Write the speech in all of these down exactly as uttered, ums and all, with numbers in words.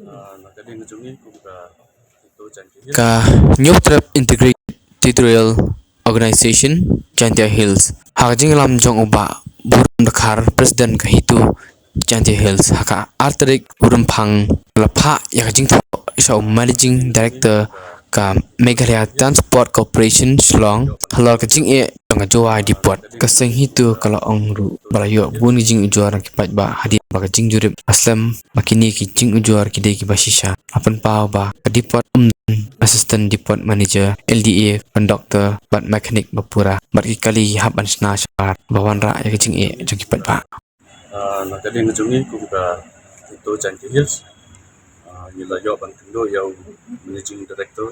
Ah, na ka liang jong ngi kum ka Jaintia Hills. Ka Hynñiewtrep Integrated Territorial Organization Jaintia Hills, ha ka jingïalam jong u Bah Burom Dkhar, President ka HITO Jaintia Hills, ha ka ar tarik u Rymphang, la phah ïa ka jingthoh sha u Managing Director ka Meghalaya Transport Corporation Shillong halor ka jingeh jong ka Jowai Depot. Ka seng HITO ka la ong ruh ba la ïoh bun ki jingujor na ki paidbah hadien ba ka jingjurip la slem ba kine ki jingujor ki dei kiba shisha. La pynpaw ba ka depot ym don Assistant Depot Manager, L D A, conductor bad mechanic ba pura, bad ki kali ki hap ban shna shabar ba wanrah ïa ka jingeh jong ki paidbah. Ah, na ka liang jong ngi kum ka HITO Jaintia Hills, ah, ngi la ïoh ban kynduh ïa u Managing Director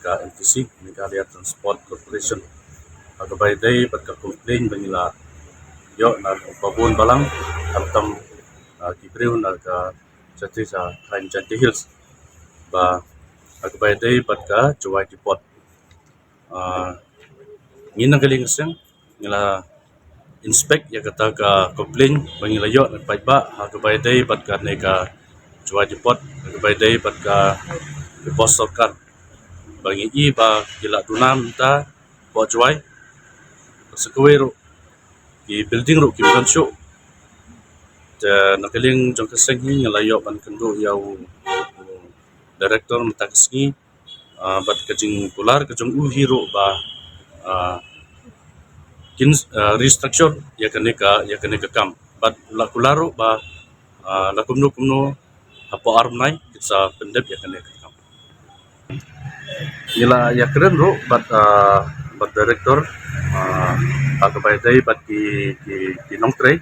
ka M T C, Meghalaya Transport Corporation, ha kaba ïadei bad ka complaint ba ngi la ïoh na ka bun balang, khamtam, ah, ki briew na ka jati sa khain Jaintia Hills, ba ha kaba ïadei bad ka Jowai Depot. Ah, ngi na ka liang ka seng ngi la inspect ïa kata ka complaint ba ngi la ïoh na paidbah ha kaba ïadei bad kane ka Jowai Depot, ha kaba ïadei bad ka, ka bus sorkar, ba ngi i ba ki la duna mynta hapoh Jowai. Sa kawei ruh ki building ruh kim don shuh. Te na ka liang jong ka seng hi ngi la ïoh ban kynduh ïa u, u director mynta ka sngi, ah, bad ka jingkular ka jong u hi ruh ba, ah, kin, ah, restructure ïa kane ka, ïa kane ka kam. Bad la kular ruh ba, ah, la kumno kumno hapoh ar bnai kin sa pyndep ïa kane ka kam. Ngi la ïakren ruh bad, ah, bad director, ah, ha kaba ïadei bad ki, ki, ki nongtrei,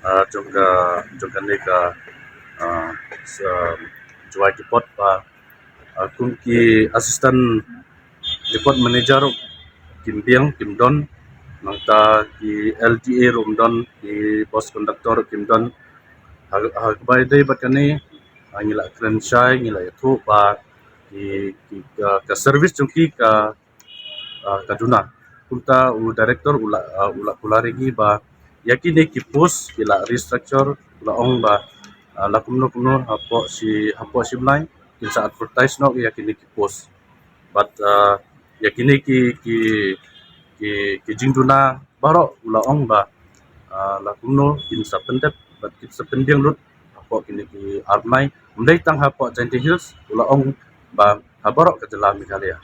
ah, jong ka, jong kane ka, ah, Jowai Depot ba, ah, kum ki assistant depot manager ruh kim biang, kim don, nangta ki L D A ruh ym don, ki bus conductor ruh kim don. Ha, ha kaba ïadei bad kane, ah, ngi la kren shai, ngi la ïathuh ba ki, ki, ka, ka service jong ki ka, ah, ka duna. Kumta u director u la, ah, u la kular ïa ngi ba ïa kine ki post ki la restructure, u la ong ba, ah, la kumno kumno hapoh shi, hapoh shi bnai kin sa advertise noh ïa kine ki post. Bad, ah, ïa kine ki, ki, ki, ki jingduna baroh u la ong ba, ah, la kumno kin sa pyndep bad kin sa pynbiang lut hapoh kine ki ar bnai. Ym dei tang hapoh Jaintia Hills, u la ong ba ha baroh ka jylla Meghalaya.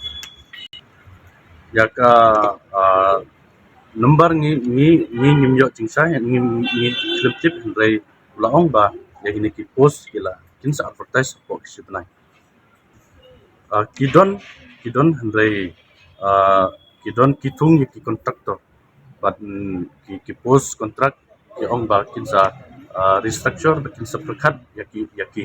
Ïa ka, ah, number ngi, ngi, ngi ngim ïoh jingshai, ngi, ngi khlem tip, hynrei u la ong ba ïa kine ki post ki la, kin sa advertise hapoh shi bnai. Ah, ki don, ki don hynrei, ah, ki don ki thung ïa ki contractor. Bad, mm, ki, ki post contract ki ong ba kin sa, ah, restructure, ba kin sa pyrkhat ïa ki, ïa ki.